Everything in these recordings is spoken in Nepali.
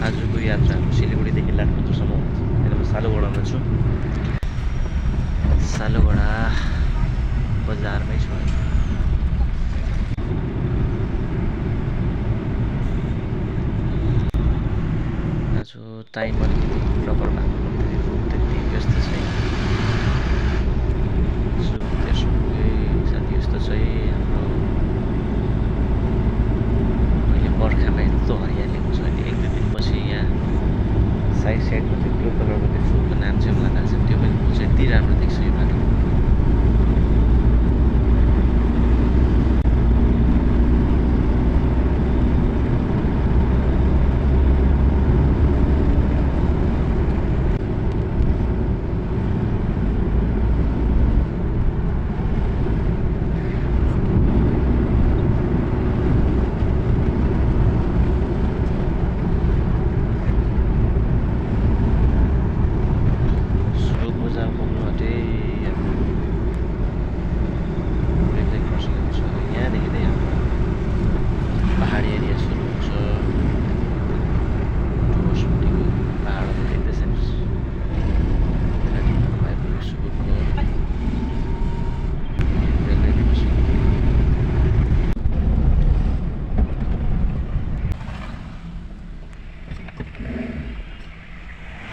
आजको यात्रा सिलगढीदेखि लाटपन्चरसम्म हुन्छ। अहिले म सालुगढामा छु। सालुगढा बजारमै छु अहिले। आज टाइम अलिकति प्रपर भएको त्यति व्यस्त छैन। त्यसोभए साथी यस्तो चाहिँ हाम्रो अहिले बर्खामा यस्तो हरियाली हुन्छ। अहिले 1-2 दिनपछि यहाँ साइडमा त्यो ब्लू कलरको त्यो फुलको नाम चाहिँ मलाई थाहा छैन, त्यो पनि फुल चाहिँ यति राम्रो देख्छ यो बाटो।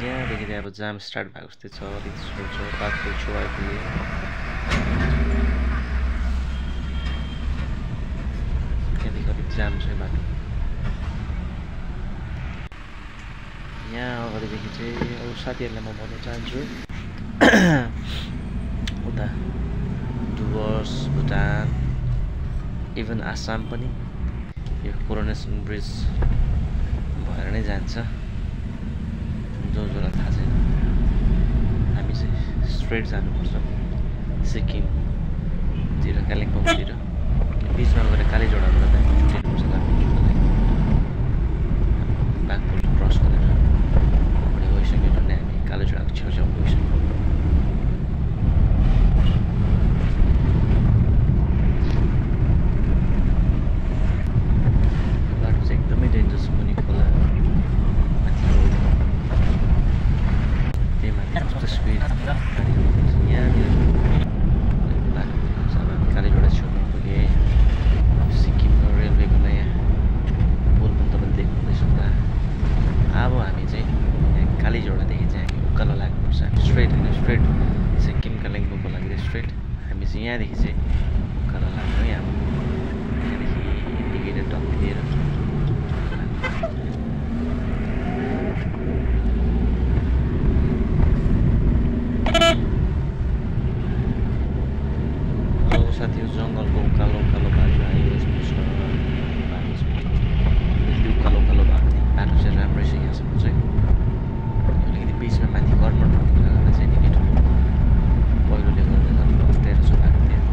यहाँदेखि अब जाम स्टार्ट भएको जस्तै छ, अलिक स्लो छ। बाघपुल छेउ आइपुग्यो। त्यहाँदेखि अलिक जाम छ बाटो। यहाँ अगाडिदेखि चाहिँ अब साथीहरूलाई म भन्न चाहन्छु उता डुवर्स, भुटान, इभन आसाम पनि यो कोरोनेसन ब्रिज भएर नै जान्छ। जोलाई थाहा छैन, हामी चाहिँ स्ट्रेट जानुपर्छ सिक्किमतिर, कालिम्पोङतिर। बिचमा गएर कालीझोडाबाट चाहिँ छुट्टिनुपर्छ कालिम्पोङको लागि। बाघपुल क्रस गरेर अगाडि गइसक्यो भने हामी कालीझोडाको छेउछाउ गइसक्यौँ। बाटो चाहिँ एकदमै डेन्जरस, मुनि खोला, स्पिड यहाँनिर कालीझोडा छेउमा पुगेँ। सिक्किमको रेलवेको नयाँ पुल पनि तपाईँले देख्नुहुँदैछ होला। अब हामी चाहिँ यहाँ कालीझोडादेखि चाहिँ हामी उकालो लाग्नुपर्छ। हामी स्ट्रेट सिक्किम कालिम्पोङको लागि स्ट्रेट। हामी चाहिँ यहाँदेखि चाहिँ उकालो लाग्छौँ। यहाँदेखि इन्डिकेटर टप दिएर साथी जङ्गलको उकालो बाटो आयो। यस्तो छ बाटो चाहिँ उकालो भएको बाटो चाहिँ राम्रै छ। यहाँसम्म चाहिँ अलिकति बिचमा माथि कर्मर भएको जग्गामा चाहिँ इन्डिकेटर पहिरोले गर्दा अलिक अप्ठ्यारो छ बाटो। त्यहाँ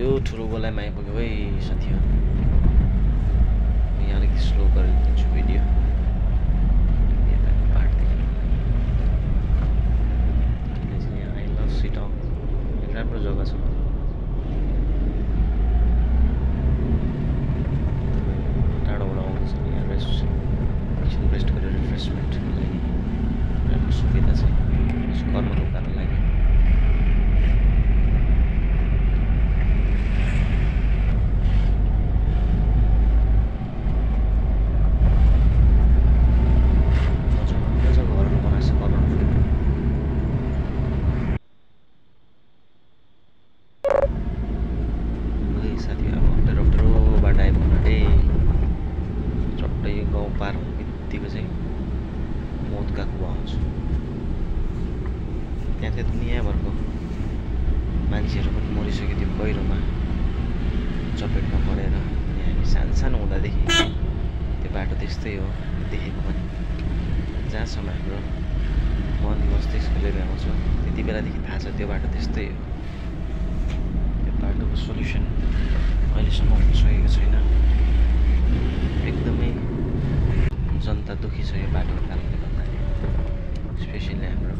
यो ठुलो गोलाइमा आइपुग्यो है साथीहरू। यहाँ अलिकति स्लो गरेर दिन्छु भिडियो। यताको पार्टदेखि किन चाहिँ यहाँ आई लभ सिटोङ राम्रो जग्गा छ। टाढोबाट आउँदैछ यहाँ रेस्ट गरेर रिफ्रेसमेन्टको लागि राम्रो सुविधा छ कर्म रोक्नको लागि। त्यहाँ चाहिँ दुनियाँभरको मान्छेहरू पनि मरिसक्यो त्यो पहिरोमा चपेटमा परेर। अनि हामी सानो हुँदादेखि त्यो बाटो त्यस्तै हो देखेको पनि। जहाँसम्म हाम्रो मन मस्तिष्कले भ्याउँछ त्यति बेलादेखि थाहा छ त्यो बाटो त्यस्तै हो। त्यो बाटोको सोल्युसन अहिलेसम्म हुन सकेको छैन। एकदमै जनता दुःखी छ यो बाटोको कारणले गर्दाखेरि। स्पेसली हाम्रो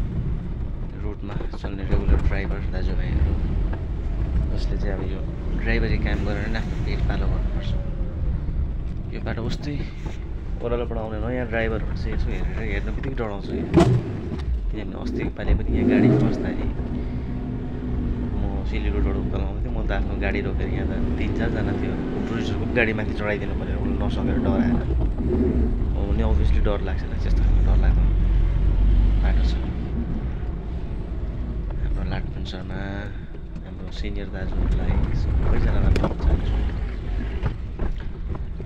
रुटमा चल्ने रेगुलर ड्राइभर दाजुभाइहरू जसले चाहिँ अब यो ड्राइभरी काम गरेर नै आफ्नो पेट पालो गर्नुपर्छ। यो बाटो उस्तै ओह्रालोबाट आउने नयाँ ड्राइभरहरू चाहिँ यसो हेरेर हेर्न बित्तिकै डराउँछ कि। किनभने अस्तिको पालि पनि यहाँ गाडी फस्दाखेरि म सिलगढीबाट उकालो आउँदै थिएँ। म त आफ्नो गाडी रोकेर यहाँ त 3-4जना थियो टुरिस्टहरूको गाडीमाथि चढाइदिनु पऱ्यो उसले नसकेर डराएर। अब नि अभियसली डर लाग्छ त्यस्तो खालको डर लाग्दो बाटो छ। हाम्रो लाटपन शर्मा हाम्रो सिनियर दाजुहरूलाई सबैजनालाई भन्न चाहन्छु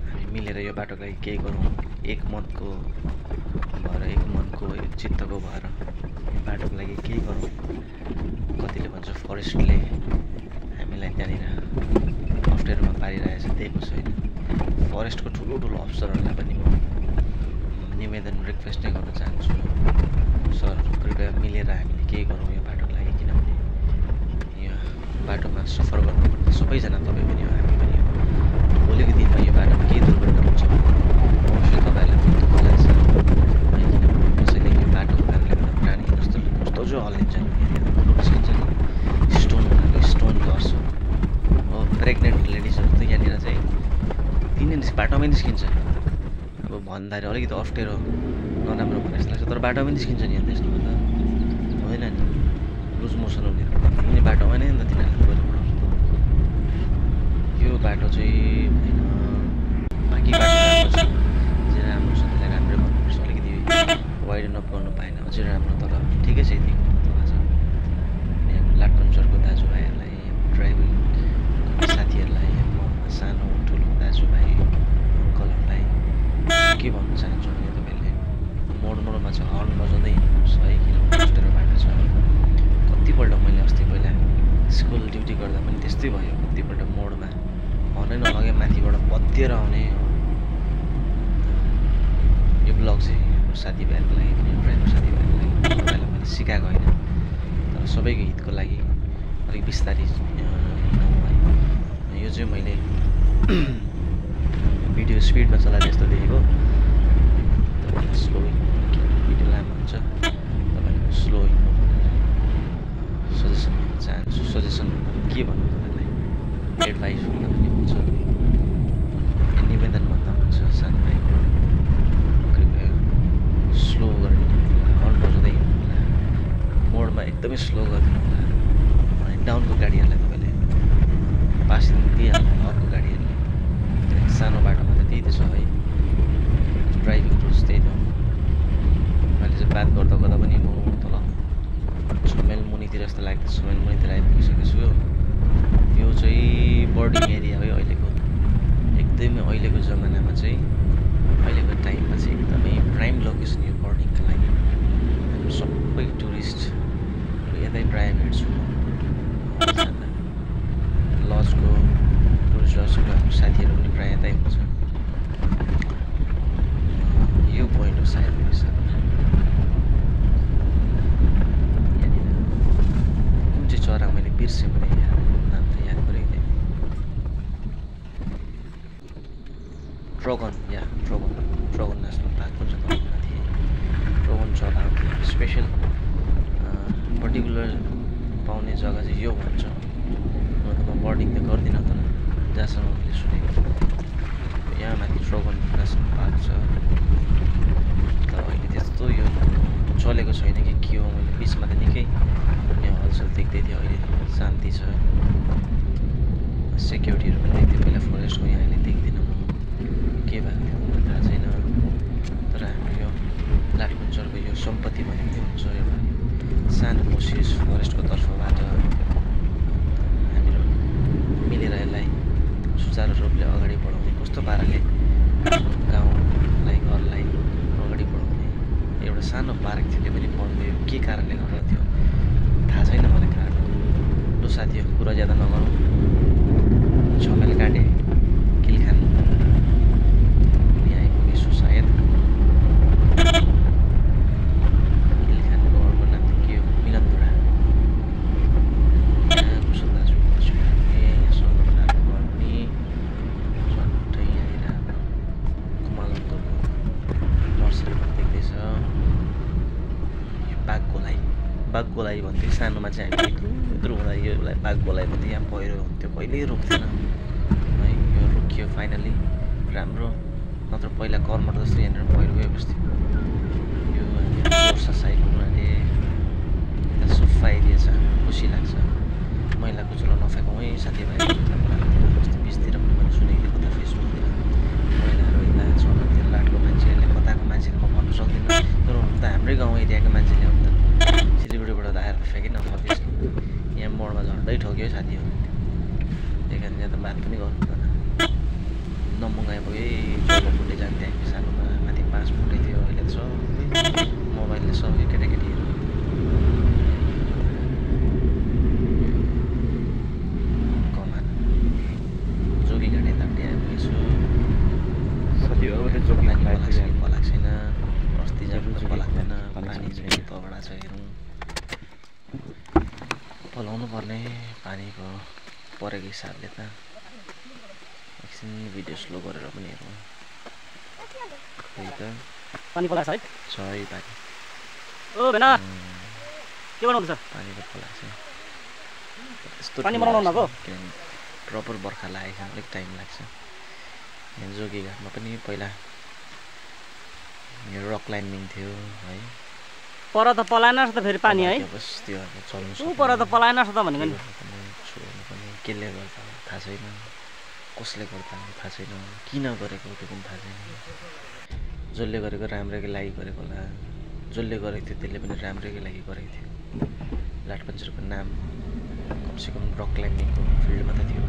हामी मिलेर यो बाटोको लागि केही गरौँ। एक मनको यो चित्तको भएर यो बाटोको लागि केही गरौँ। कतिले भन्छ फरेस्टले हामीलाई त्यहाँनिर अप्ठ्यारोमा पारिरहेछ दिएको छैन। फरेस्टको ठुलो अफसरहरूलाई पनि म निवेदन रिक्वेस्ट नै गर्न चाहन्छु सर कृपया मिलेर हामीले केही गरौँ यो बाटोको लागि। किनभने यो बाटोमा सफर गर्नुपर्ने सबैजना तपाईँ पनि हो हामी पनि हो। भोलिको दिनमा यो बाटोमा केही दुर्घटना हुन्छ अवश्य तपाईँहरूलाई पनि दुःख लाग्छ। किनभने कसैले यो बाटोको कारणले गर्दा प्राणी जस्तो जो हल्लिन्छ नि निस्किन्छ नि स्टोन लस हो। प्रेग्नेन्ट लेडिजहरू त यहाँनिर चाहिँ बाटोमै निस्किन्छ। अब भन्दाखेरि अलिकति अप्ठ्यारो नराम्रो भने जस्तो लाग्छ तर बाटोमै निस्किन्छ नि अन्त यस्तोमा त होइन नि। लुज मोसन हुनेहरू पनि बाटोमा नै अन्त तिनीहरूलाई गएर पढाउँछ। यो बाटो चाहिँ होइन बाँकी बाटो राम्रो छ जे राम्रो छ त्यसलाई राम्रै गर्नुपर्छ। अलिकति वाइडन अप गर्नु पाएन अझै राम्रो तर ठिकै छ यति थाहा छ। अनि लाटपन सरको दाजुभाइहरूलाई ड्राइभिङ साथीहरूलाई सानो ठुलो दाजुभाइ अङ्कलहरूलाई के भन्न चाहन्छु भने तपाईँले मोडमा छ हर्न बजाउँदै हिँड्नुहोस् है। किनभने अप्ठ्यारो बाटो छ। कतिपल्ट मैले अस्ति पहिला स्कुल ड्युटी गर्दा पनि त्यस्तै भयो। कतिपल्ट मोडमा हर्नै नलगे माथिबाट पत्तिएर आउने। यो ब्लग चाहिँ हाम्रो साथीभाइहरूको लागि पनि ड्राइभर साथीभाइहरूको लागि तपाईँलाई मैले सिकाएको होइन तर सबैको हितको लागि अलिक बिस्तारै हिँडौँ है। यो चाहिँ मैले भिडियो स्पिडमा चलाएर यस्तो देखेको। तपाईँलाई स्लो भिडियो लामो हुन्छ तपाईँलाई स्लो हिँड्नु सजेसन दिन चाहन्छु। सजेसन के भन्नु तपाईँलाई एडभाइस भन्दा पनि हुन्छ निवेदन भन्दा हुन्छ। साथीभाइको कृपया स्लो गरिदिनु होला हर्न बजाउँदै हिँड्नु होला। मोडमा एकदमै स्लो गरिदिनु होला। अनि डाउनको गाडीहरूलाई तपाईँले पास दिइहाल्नु अर्को गाडीहरूले। किनकि सानो बाटोमा त त्यही त छ है ड्राइभिङ रुल्स त्यही त हो। मैले चाहिँ बात गर्दा पनि म तल 6 माइल मुनितिर जस्तो लाग्दैछ। 6 माइल मुनितिर आइपुगिसकेको छु। यो चाहिँ बर्डिङ एरिया हो अहिलेको। एकदमै अहिलेको जमानामा चाहिँ अहिलेको टाइममा चाहिँ एकदमै प्राइम लोकेसन यो बर्डिङको लागि। हाम्रो सबै टुरिस्टहरू यतै प्रायः भेट्छु म लजको टुरिस्ट लजको हाम्रो साथीहरू पनि प्रायः यतै हुन्छ। यो पोइन्ट हो सायद मेरो हिसाबमा। यहाँनिर कुन चाहिँ चरा मैले बिर्सेँ भने नाम त याद गरेको थिएँ। ट्रोगन नेसनल पार्क पनि छ तपाईँको माथि ट्रोगन चराहरूको स्पेसल पर्टिकुलर पाउने जग्गा चाहिँ यो भन्छ म बर्डिङ त गर्दिनँ तर जहाँसम्म मैले सुनेको यहाँ माथि ट्रोगन नेसनल पार्क छ तर अहिले त्यस्तो यो चलेको छैन कि के हो मैले बिचमा त निकै यहाँ हलचल देख्दै थिएँ अहिले शान्ति छ सेक्युरिटीहरू पनि देख्थेँ पहिला फरेस्टको यहाँ अहिले देख्दिनँ म के भएको थियो मलाई थाहा छैन तर हाम्रो यो लाठपन्चरको यो सम्पत्ति भनेको के हुन्छ एउटा सानो कोसिस फरेस्टको तर्फबाट हामीहरू मिलेर यसलाई सुचारू रूपले अगाडि बढाउने कस्तो पाराले गाउँलाई घरलाई अगाडि बढाउने एउटा सानो पार्क थियो त्यो पनि बन्द भयो के कारणले गर्दा थियो थाहा छैन मलाई कारण लु साथी कुरा ज्यादा नगरौँ छमेल काटे किल खानु यहाँ आइपुगेछु सायद किल खानुको अर्को नाम के हो मिलनदुरा यहाँ कुशल दाजु यहाँ सोल्नु खाएको घर पनि झट्टै यहाँनिर हाम्रो कुमालन्तको नर्सरी पनि देख्दैछ यो बाघ गोलाइ भन्थ्यो सानोमा चाहिँ हामी यत्रो हुँदा योलाई बाघ गोलाइ भन्थ्यो यहाँ पहिरो हुन्थ्यो कहिल्यै रोक्थेन है यो रोकियो फाइनली राम्रो नत्र पहिला कर्मट जस्तो यहाँनिर पहिरो गइबस्थ्यो यो वर्षा साइड हुनाले यता सफा एरिया छ खुसी लाग्छ मैला कुचुलो नफ्याँकौँ है साथीभाइ जस्तो बिचतिर पनि मैले सुनेको थिएँ कता फेसबुकतिर मैलाहरू यता चौरतिर लाटको मान्छेहरूले कताको मान्छेले म भन्नु सक्दिनँ तर हुनु त हाम्रै गाउँ एरियाको मान्छेले हो नि त सिलगढीबाट त आएर फ्याँकेन अभियसली यहाँ मोडमा झन्डै ठोक्यो साथीहरू त्यही कारण यहाँ त बात पनि गर्नु हुँदैन नम्बुङ आइपुगे चौध फुटे जान्थ्यो हामी सानोमा माथि 5 फुटे थियो अहिले त सबै मोबाइलले सबै केटाकेटीहरू कमान जोगी घाट यतापट्टि आइपुगेछु साथीहरू जोगी पलाएको छैन अस्ति जानु त पलाक्दैन पानी चाहिँ तलबाट छ हेरौँ पलाउनु पर्ने पानीको परेको हिसाबले त एकछिन भिडियो स्लो गरेर पनि हेरौँ त्यही त पानी पलाएको छ है छ है पानी ओ भेना के बनाउँदैछ पानी त पलाएको छ यस्तो पानी बनाउनु भएको किनभने प्रपर बर्खा लागेको छ अलिक टाइम लाग्छ यहाँ जोगी घाटमा पनि पहिला यो रक क्लाइम्बिङ थियो है पर त पलाएन रहेछ त फेरि पानी है बस त्यो अब चल्नु ऊ पर त पलाएन रहेछ त भनेको नि छोड्नु पनि केले गर्दा थाहा छैन कसले गर्दा थाहा छैन किन गरेको त्यो पनि थाहा छैन जसले गरेको राम्रैको लागि गरेको होला जसले गरेको थियो त्यसले पनि राम्रैको लागि गरेको थियो लाठपन्चरको नाम कमसेकम रक क्लाइम्बिङको फिल्डमा त थियो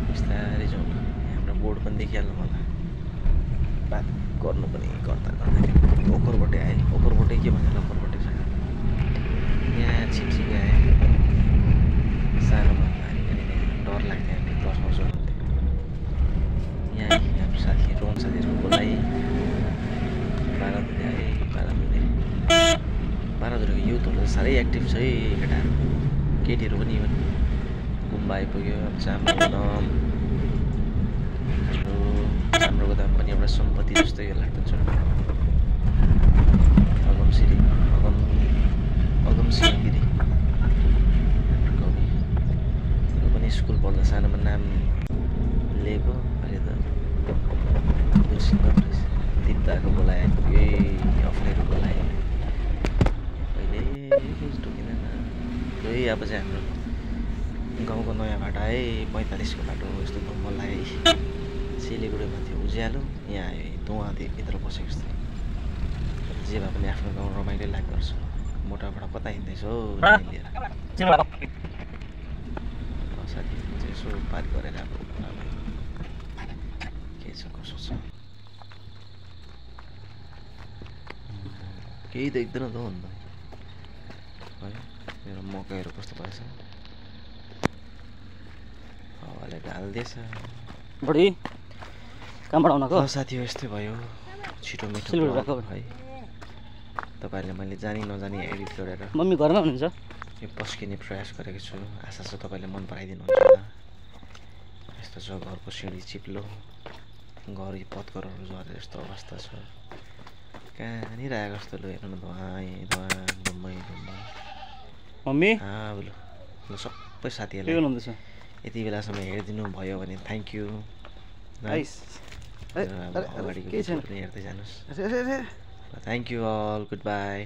बिस्तारै जाउँ न हाम्रो बोर्ड पनि देखिहाल्नु होला बात गर्नु पनि गर्दा ओखरबाटै आएँ ओखरबाटै के भनेर ओखरबाटै छ यहाँ छिपछिपी आएँ सानोमा हामी डर लाग्थ्यो हामीले बसमा जोड्थ्यो यहाँ हाम्रो साथी रोहन साथीहरू बोलाइ बाह्रधुरे आएँ बाह्रधुरेको युथहरू साह्रै एक्टिभ छ है केटाहरू केटीहरू पनि इभन गुम्बा आइपुग्यो चाम्रो चाम्रोको दाम पनि एउटा सम्पत्ति जस्तै यो लाठपन्चर अगमसिंहगिरी हाम्रो कवि यो पनि स्कुल पढ्दा सानोमा नाम लिएको अहिले त दिप्ताको बोलाए आइपुग्यो अफ्रेको बोलाए कहिले ढुकिँदैन यही अब चाहिँ हाम्रो गाउँको नयाँ बाटो है 45को बाटो यस्तो मलाई सिलिगुडीमा थियो उज्यालो यहाँ आयो धुवा भित्र बसेको जस्तो जे भए पनि आफ्नो गाउँ रमाइलो लाग्दो रहेछ मोटाबाट कता हिँड्दैछ हौ लिएर साथी चाहिँ यसो पार गरेर अब के छ कसो छ केही देख्दैन त हो अन्त है मेरो मकैहरू कस्तो भएछ हावाले ढाल्दैछ बडी कहाँबाट आउनको साथी हो यस्तै भयो छिटो मिठो है तपाईँहरूले मैले जानी नजानी एडिट गरेर मम्मी घरमा हुनुहुन्छ यो पस्किने प्रयास गरेको छु आशा छ तपाईँले मन पराइदिनुहुन्छ होला यस्तो छ घरको सिँढी चिप्लो घर पत्करहरू झरे जस्तो अवस्था छ कहाँनिर आएको जस्तो लु हेर्नु न धुवा धुम्मै मम्मी लु ल सबै के साथीहरूलाई गर्नुहुँदैछ यति बेलासम्म हेरिदिनु भयो भने थ्याङ्क यू आइस अगाडिको केही छैन पनि हेर्दै जानुहोस् अरे अरे अरे thank you all good by